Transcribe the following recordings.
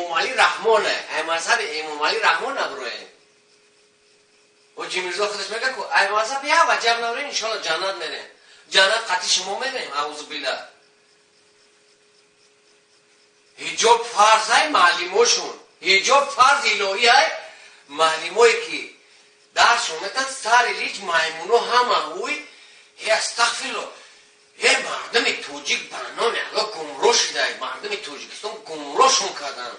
Эмомалӣ Раҳмоне, ай мазҳаби Эмомалӣ Раҳмон наброем. Ҳоҷи Мирзо худаш мега ку ай мазҳаби як ваҷаб наброем, иншоалло ҷаннат мерем. Ҷаннат қатъи шумо мерем, аузубилла. Ҳиҷоб фарз ай маълимошун. Ҳиҷоб фарз илоҳӣ ай маълимое ки дарсшон метан сари лич маймуно ҳама ҳуй э астағфирулло. Э мардуми тоҷик ба номи Аллоҳ гумроҳ шуда, мардуми Тоҷикистон гумроҳшон карданд.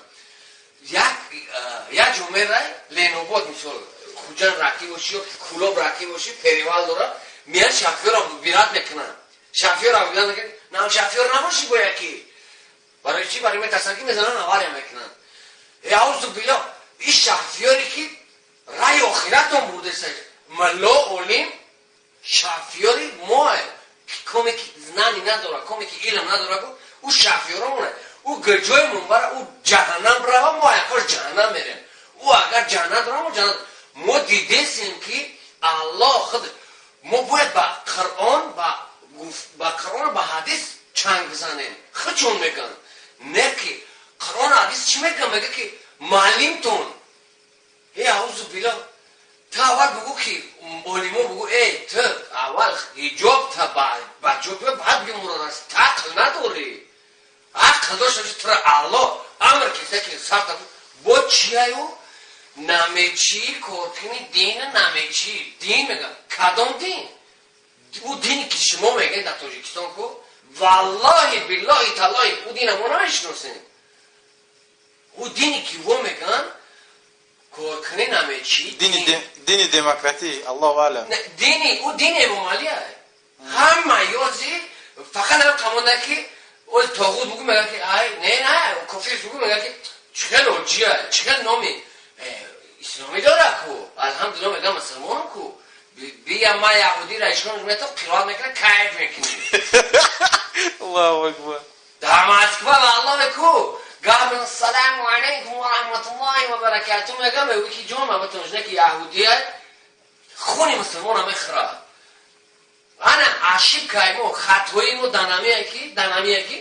Як ҷо мерай Ленобод, мисол Хуҷанд раки бошӣ ё Кулоб раки бошӣ, перевал дора, меян шофёрро выбирать мекунанд. Шофёрро выбирать мекунанд, нам шофёр набошӣ бояд ки. Барои чӣ? Барои метарсанд ки мезананд, авария мекунанд. Э аузу биллоҳ, ин шофёре ки раи охиратон бурдеса, мулло олим шофёри моэ, коме ки знани надора, коме ки илм надора, ку ӯ шофёромоне. Ӯ гирҷои бара, ӯ ҷаҳаннам рава, мо аяқош ҷаҳаннам мерем. Ӯ агар ҷаннат рава, мо ҷаннат. Мо дидесем ки Аллоҳ худ мо бояд ба Қуръон, ба Қуръон, ба ҳадис чанг бизанем. Худшон мегӯянд. Не ки Қуръон ҳадис чӣ мегӯянд? Мега ки маълимтон. Э аузу биллоҳ, ту аввал бугӯ ки олимо бугӯ, эй ту аввал ҳиҷоб та ба ҷо биё, баъд бимурод аст. Ту ақл надорӣ. Ақл дошта бошӣ, туро Аллоҳ амр киса ки сарта бо чияю намечӣ коркини дин, намечӣ дин мегӯям. Кадом дин? Ӯ дине ки шумо мегӯед дар Тоҷикистон ку, валлоҳи биллоҳи таллоҳи ӯ дина мо намешиносем. Ӯ дине ки во мегӯянд коркунӣ намечӣ. Дини демократӣ, Аллоҳу алам. Дини ӯ дини Эмомалӣ. Ҳама ёзи фақат ҳам қамонда ки оз тоғут бугӯ, мега ки ай не, не, кофир бугӯ, мега ки чӣ хел оҷия, чӣ хел номи исломӣ дора ку, алҳамдулилла мегам мусулмонам ку. Бия ма яҳудиро ишон метав қироат мекунад, кайф мекунӣ. Аллоҳу акбар. Дар Москва валлоҳи ку гап ассалому алайкум ва раҳматуллоҳи ва баракату мегам, мегӯ ки ҷон ма битонжне ки яҳудия хуни мусулмона мехӯрад. Ана ошибкаи мо, хатои мо данамие ки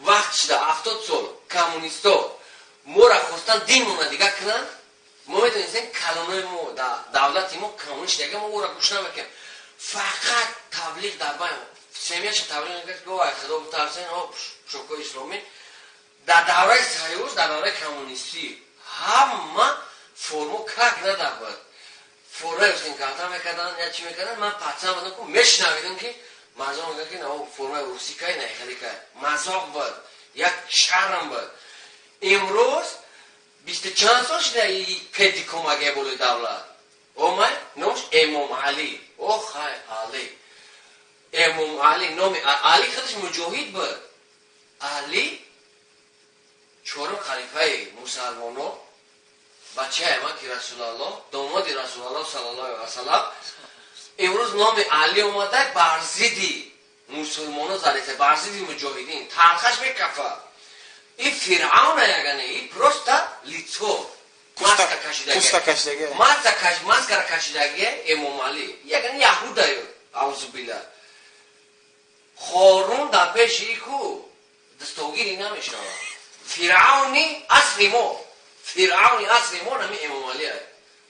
вақт шуда 70 сол коммунисто моро хостан динмона дига кунанд. Мо медонистем калонои мо дар давлати мо коммунист дига, мо ӯро гӯш намекунем. Фақат таблиғ дар байн семьяша таблиғ мекард ки ой худо битарсен, пӯшокҳои исломӣ. Дар давраи союз, дар давраи коммунистӣ ҳама формо как надабад формаи устинкарта мекарданд, я чӣ мекарданд. Ман пацан будам ку, мешунавидам ки мазоқ мекард ки на формаи русӣ кай, на хеле кай, мазоқ буд, як шарм буд. Имрӯз бисту чанд сол шуда педикомагия болои давлат омад, номаш Эмомалӣ. Охай, Али, Эмомалӣ, номи Али худаш муҷоҳид буд. Али чорум халифаи мусалмоно, бачаи ман ки Расулаллоҳ, домоди Расулаллоҳ саллаллоҳу алайҳи васаллам. Имрӯз номи Али омада бар зидди мусулмоно задеса, бар зидди муҷоҳидин талхаш мекафа. И фиръавна ягане, и просто лицо маска кашидаги, маскара кашидаги Эмомалӣ ягане яҳудаю, аузубилла. Хорун дар пеши ку дастогирӣ намешавад. Фиръавни асри мо, фиръавни асри мо нами Эмомалӣ,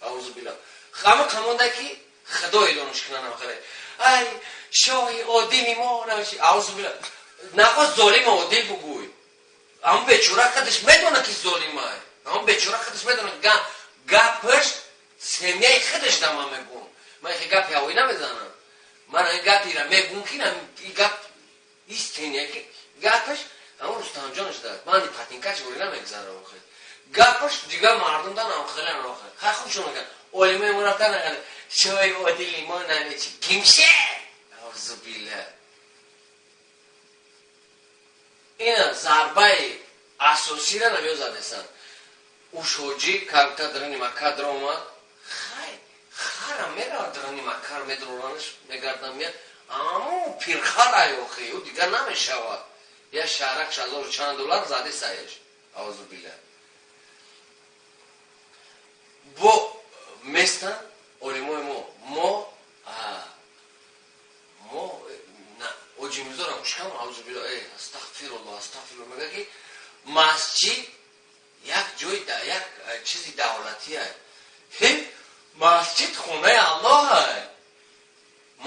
аузубилла. Ҳама қамонда ки худо эълонш кунанам хеле ай шоҳи одили мо намеши, аузубилла. Нахост золим одил бугӯй, ҳамн бечора худаш медона ки золимай, ҳамн бечора худаш медона. Гапаш семьяи худаш да ман мегӯм, ман хе гапи ҳавоӣ намезанам. Ман ин гапира мегӯм ки ин гап истине ки гапаш ҳамн Рустамҷонаш да ман патинкаш ворӣ намегзарам. Охе гапаш дигар мардум да намхеле охе хай худшон мегӯянд олимои мо рафтан нагӯянд шоҳи одили мо намечи гимше, аузубилла. Ина зарбаи асосиро намеё задесанд. Ушоҷӣ камта дарани Макка даромад, хай хара меравад дарани Макка, медроранаш мегардам меяд, аммо пирхарай охе ӯ дигар намешавад. Я шаҳрак ҳазору чанд доллар заде саеш, аузубилла. Бо местан олимои мо оҷимизорам гӯшкам, аузубилла, э астағфирулло, астағфирулло. Мега ки Масҷид як ҷои, як чизи давлатие. Масҷид хонаи Аллоҳ,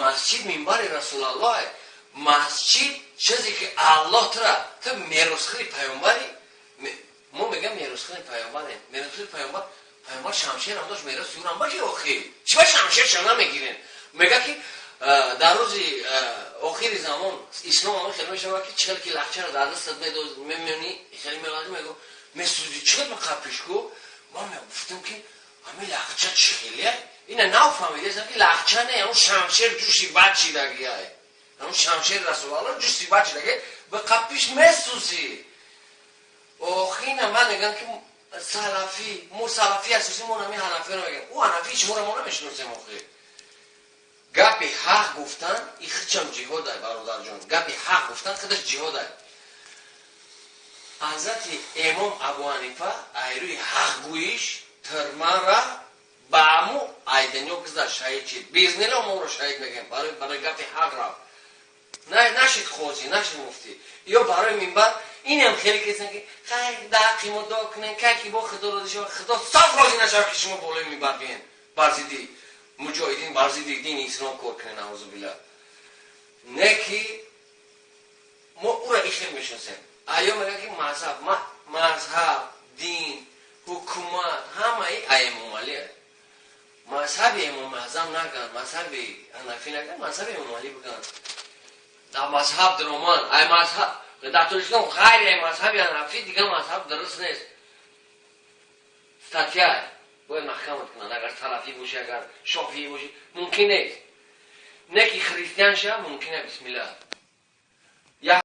масҷид минбари Расулаллоҳ, масҷид чизе ки Аллоҳ тура, ту меросхӯри паёмбари. Мо мегӯям, меросхӯри паёмбарем. Меросхӯри паёмбар, паёмбар шамшерам дошт, мероси ӯрам багир. Охи, чиба шамшерша намегирем? Мега ки дар рӯзи охири замон ислом ҳама хеле мешавад, ки чӣ хел ки лахчаро дар дастат мемонӣ, хеле мелазӣ, мего месӯзӣ. Чӣ хел мақапиш ку? Ман мегуфтам, ки ҳами лахча чӣ хеле, ина нафаҳмидесам, ки лахча не, ҳамун шамшер ҷӯши бад шидагиай, ҳамун шамшери Расулалло ҷӯши бад шидаги, ба қапиш месӯзӣ. Охина ман мегам, ки салафӣ, мо салафӣ асосӣ, мо нами ҳанафиро мегам, ӯ ҳанафӣ шуморо мо намешиносем. Охи, гапи ҳақ гуфтан и хичам ҷиҳодай, бародарҷон. Гапи ҳақ гуфтан худаш ҷиҳодай. Ҳазрати Имом Абу Ҳанифа айрӯи ҳақгӯиш тирмара ба аму айдинё гузашт, шаҳид шид. Бизнило моро шаҳид мегӯем. Барои гапи ҳақ рафт, нашид қозӣ, нашид муфтӣ ё барои минбар. Инам хеле кесан, ки хай дар ҳаққи мо дуо кунен, кай ки бо Худо розӣ шавад, Худо саф розӣ нашавад, ки шумо болои минбар биен, бар зидди муҷоҳидин, бар зидди дини ислом кор кунен, наъузубилла. Не ки мо ӯра ихел мешиносем. Аё мегӯяд, ки мазҳаб, мазҳаб, дин, ҳукумат ҳамаи Эмомалӣ. Мазҳаби Имоми Аъзам наган, мазҳаби ҳанафӣ наган, мазҳаби Эмомалӣ биган. Дар мазҳаб дароман, ай мазҳаб дар Тоҷикистон ғайри ай мазҳаби ҳанафӣ дигар мазҳаб дуруст нест. Статья бояд маҳкамат кунанд, агар салафӣ бошӣ, агар шофиӣ бошӣ, мумкин нест. Не ки христиан ша, мумкин е, бисмилла.